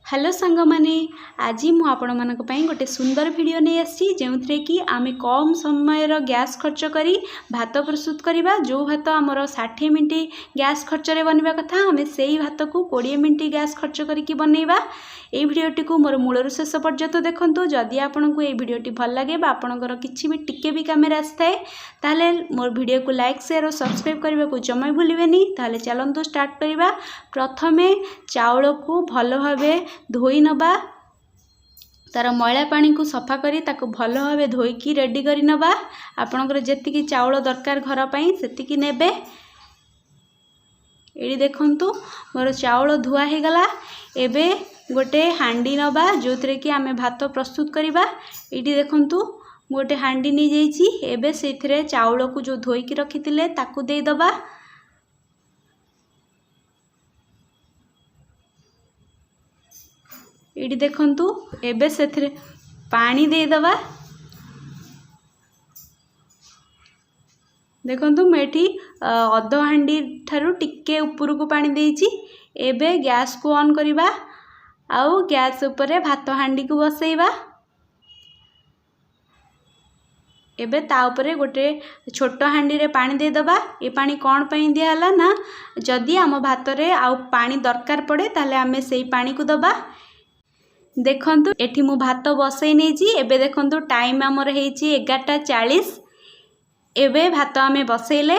Hello ସାଙ୍ଗମାନେ, ଆଜି ମୁଁ ଆପଣମାନଙ୍କ ପାଇଁ ଗୋଟେ ସୁନ୍ଦର ଭିଡ଼ିଓ ନେଇ ଆସିଛି, ଯେଉଁଥିରେ କି ଆମେ କମ୍ ସମୟର ଗ୍ୟାସ୍ ଖର୍ଚ୍ଚ କରି ଭାତ ପ୍ରସ୍ତୁତ କରିବା। ଯେଉଁ ଭାତ ଆମର 60 ମିନିଟ୍ ଗ୍ୟାସ୍ ଖର୍ଚ୍ଚରେ ବନିବା କଥା, ଆମେ ସେଇ ଭାତକୁ 20 ମିନିଟ୍ ଗ୍ୟାସ୍ ଖର୍ଚ୍ଚ କରିକି ବନେଇବା। ଏଇ ଭିଡ଼ିଓଟିକୁ ମୋର ମୂଳରୁ ଶେଷ ପର୍ଯ୍ୟନ୍ତ ଦେଖନ୍ତୁ। ଯଦି ଆପଣଙ୍କୁ ଏଇ ଭିଡ଼ିଓଟି ଭଲ ଲାଗେ ବା ଆପଣଙ୍କର କିଛି ବି ଟିକେ ବି କାମରେ ଆସିଥାଏ, ତାହେଲେ ମୋର ଭିଡ଼ିଓକୁ ଲାଇକ୍, ସେୟାର ଓ ସବସ୍କ୍ରାଇବ୍ କରିବାକୁ ଜମା ଭୁଲିବେନି। ତାହେଲେ ଚାଲନ୍ତୁ ଷ୍ଟାର୍ଟ କରିବା। ପ୍ରଥମେ ଚାଉଳକୁ ଭଲ ଭାବେ ଧୋଇ ନେବା। ତା'ର ମଇଳା ପାଣିକୁ ସଫା କରି ତାକୁ ଭଲ ଭାବେ ଧୋଇକି ରେଡ଼ି କରି ନେବା। ଆପଣଙ୍କର ଯେତିକି ଚାଉଳ ଦରକାର ଘର ପାଇଁ, ସେତିକି ନେବେ। ଏଇଠି ଦେଖନ୍ତୁ, ମୋର ଚାଉଳ ଧୁଆ ହେଇଗଲା। ଏବେ ଗୋଟେ ହାଣ୍ଡି ନେବା, ଯେଉଁଥିରେ କି ଆମେ ଭାତ ପ୍ରସ୍ତୁତ କରିବା। ଏଇଠି ଦେଖନ୍ତୁ, ମୁଁ ଗୋଟେ ହାଣ୍ଡି ନେଇଯାଇଛି। ଏବେ ସେଇଥିରେ ଚାଉଳକୁ ଯେଉଁ ଧୋଇକି ରଖିଥିଲେ, ତାକୁ ଦେଇଦେବା। ଏଇଠି ଦେଖନ୍ତୁ, ଏବେ ସେଥିରେ ପାଣି ଦେଇଦେବା। ଦେଖନ୍ତୁ, ମୁଁ ଏଠି ଅଧ ହାଣ୍ଡି ଠାରୁ ଟିକେ ଉପରକୁ ପାଣି ଦେଇଛି। ଏବେ ଗ୍ୟାସ୍କୁ ଅନ୍ କରିବା ଆଉ ଗ୍ୟାସ୍ ଉପରେ ଭାତ ହାଣ୍ଡିକୁ ବସେଇବା। ଏବେ ତା ଉପରେ ଗୋଟେ ଛୋଟ ହାଣ୍ଡିରେ ପାଣି ଦେଇଦେବା। ଏ ପାଣି କ'ଣ ପାଇଁ ଦିଆହେଲା ନା, ଯଦି ଆମ ଭାତରେ ଆଉ ପାଣି ଦରକାର ପଡ଼େ, ତାହେଲେ ଆମେ ସେଇ ପାଣିକୁ ଦେବା। ଦେଖନ୍ତୁ, ଏଠି ମୁଁ ଭାତ ବସେଇ ନେଇଛି। ଏବେ ଦେଖନ୍ତୁ, ଟାଇମ୍ ଆମର ହେଇଛି 11:40। ଏବେ ଭାତ ଆମେ ବସେଇଲେ।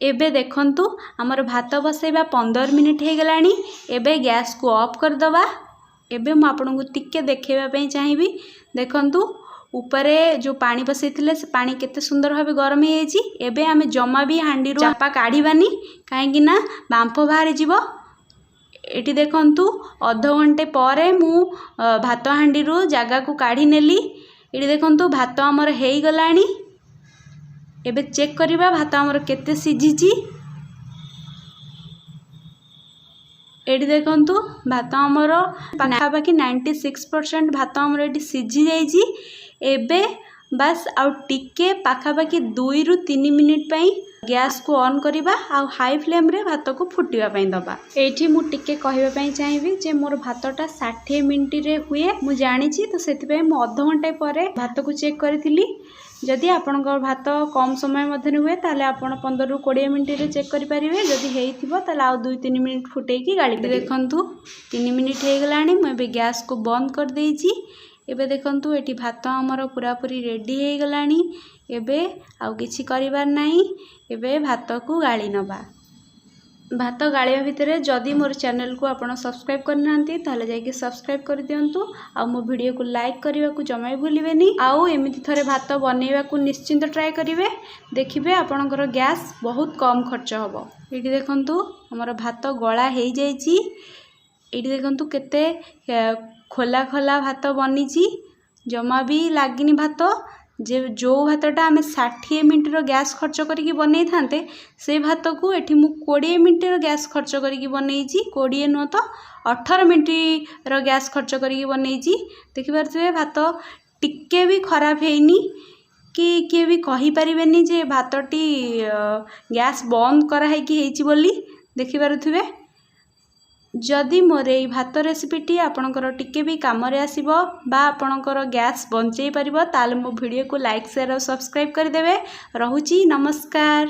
ଏବେ ଦେଖନ୍ତୁ, ଆମର ଭାତ ବସେଇବା 15 ମିନିଟ୍ ହେଇଗଲାଣି। ଏବେ ଗ୍ୟାସ୍କୁ ଅଫ୍ କରିଦେବା। ଏବେ ମୁଁ ଆପଣଙ୍କୁ ଟିକେ ଦେଖାଇବା ପାଇଁ ଚାହିଁବି। ଦେଖନ୍ତୁ, ଉପରେ ଯେଉଁ ପାଣି ବସେଇଥିଲେ, ସେ ପାଣି କେତେ ସୁନ୍ଦର ଭାବେ ଗରମ ହେଇଯାଇଛି। ଏବେ ଆମେ ଜମା ବି ହାଣ୍ଡିରୁ ଚାପା କାଢ଼ିବାନି, କାହିଁକି ନା ବାମ୍ଫ ବାହାରିଯିବ। ଏଠି ଦେଖନ୍ତୁ, ଅଧଘଣ୍ଟେ ପରେ ମୁଁ ଭାତ ହାଣ୍ଡିରୁ ଜାଗାକୁ କାଢ଼ି ନେଲି। ଏଠି ଦେଖନ୍ତୁ, ଭାତ ଆମର ହେଇଗଲାଣି। ଏବେ ଚେକ୍ କରିବା ଭାତ ଆମର କେତେ ସିଝିଛି। ଏଠି ଦେଖନ୍ତୁ, ଭାତ ଆମର ପାଖାପାଖି 96% ଭାତ ଆମର ଏଠି ସିଝି ଯାଇଛି। ଏବେ ବାସ୍ ଆଉ ଟିକେ ପାଖାପାଖି 2ରୁ 3 ମିନିଟ୍ ପାଇଁ ଗ୍ୟାସ୍କୁ ଅନ୍ କରିବା ଆଉ ହାଇ ଫ୍ଲେମ୍ରେ ଭାତକୁ ଫୁଟିବା ପାଇଁ ଦେବା। ଏଇଠି ମୁଁ ଟିକେ କହିବା ପାଇଁ ଚାହିଁବି ଯେ ମୋର ଭାତଟା 60 ମିନିଟ୍ରେ ହୁଏ, ମୁଁ ଜାଣିଛି ତ, ସେଥିପାଇଁ ମୁଁ ଅଧଘଣ୍ଟେ ପରେ ଭାତକୁ ଚେକ୍ କରିଥିଲି। ଯଦି ଆପଣଙ୍କ ଭାତ କମ୍ ସମୟ ମଧ୍ୟରେ ହୁଏ, ତାହେଲେ ଆପଣ 15ରୁ 20 ମିନିଟ୍ରେ ଚେକ୍ କରିପାରିବେ। ଯଦି ହେଇଥିବ, ତାହେଲେ ଆଉ 2-3 ମିନିଟ୍ ଫୁଟେଇକି ଗାଳି। ଦେଖନ୍ତୁ, 3 ମିନିଟ୍ ହେଇଗଲାଣି। ମୁଁ ଏବେ ଗ୍ୟାସ୍କୁ ବନ୍ଦ କରିଦେଇଛି। ଏବେ ଦେଖନ୍ତୁ, ଏଠି ଭାତ ଆମର ପୁରାପୁରି ରେଡ଼ି ହେଇଗଲାଣି। ଏବେ ଆଉ କିଛି କରିବାର ନାହିଁ। ଏବେ ଭାତକୁ ଗାଳି ନେବା। ଭାତ ଗାଳିବା ଭିତରେ ଯଦି ମୋର ଚ୍ୟାନେଲକୁ ଆପଣ ସବସ୍କ୍ରାଇବ୍ କରିନାହାନ୍ତି, ତାହେଲେ ଯାଇକି ସବସ୍କ୍ରାଇବ୍ କରିଦିଅନ୍ତୁ ଆଉ ମୋ ଭିଡ଼ିଓକୁ ଲାଇକ୍ କରିବାକୁ ଜମା ବି ଭୁଲିବେନି। ଆଉ ଏମିତି ଥରେ ଭାତ ବନେଇବାକୁ ନିଶ୍ଚିନ୍ତ ଟ୍ରାଏ କରିବେ। ଦେଖିବେ, ଆପଣଙ୍କର ଗ୍ୟାସ୍ ବହୁତ କମ୍ ଖର୍ଚ୍ଚ ହେବ। ଏଇଠି ଦେଖନ୍ତୁ, ଆମର ଭାତ ଗଳା ହେଇଯାଇଛି। ଏଇଠି ଦେଖନ୍ତୁ, କେତେ ଖୋଲା ଖୋଲା ଭାତ ବନିଛି, ଜମା ବି ଲାଗିନି ଭାତ। ଯେ ଯେଉଁ ଭାତଟା ଆମେ 60 ମିନିଟ୍ର ଗ୍ୟାସ୍ ଖର୍ଚ୍ଚ କରିକି ବନେଇଥାନ୍ତେ, ସେ ଭାତକୁ ଏଠି ମୁଁ 20 ମିନିଟ୍ର ଗ୍ୟାସ୍ ଖର୍ଚ୍ଚ କରିକି ବନେଇଛି। 20 ନୁହଁ ତ, 18 ମିନିଟ୍ର ଗ୍ୟାସ୍ ଖର୍ଚ୍ଚ କରିକି ବନେଇଛି। ଦେଖିପାରୁଥିବେ, ଭାତ ଟିକେ ବି ଖରାପ ହେଇନି କି କିଏ ବି କହିପାରିବେନି ଯେ ଭାତଟି ଗ୍ୟାସ୍ ବନ୍ଦ କରାହେଇକି ହେଇଛି ବୋଲି। ଦେଖିପାରୁଥିବେ। ଯଦି ମୋର ଏଇ ଭାତ ରେସିପିଟି ଆପଣଙ୍କର ଟିକେ ବି କାମରେ ଆସିବ ବା ଆପଣଙ୍କର ଗ୍ୟାସ୍ ବଞ୍ଚେଇ ପାରିବ, ତାହେଲେ ମୋ ଭିଡ଼ିଓକୁ ଲାଇକ୍, ସେୟାର ଆଉ ସବସ୍କ୍ରାଇବ୍ କରିଦେବେ। ରହୁଛି, ନମସ୍କାର।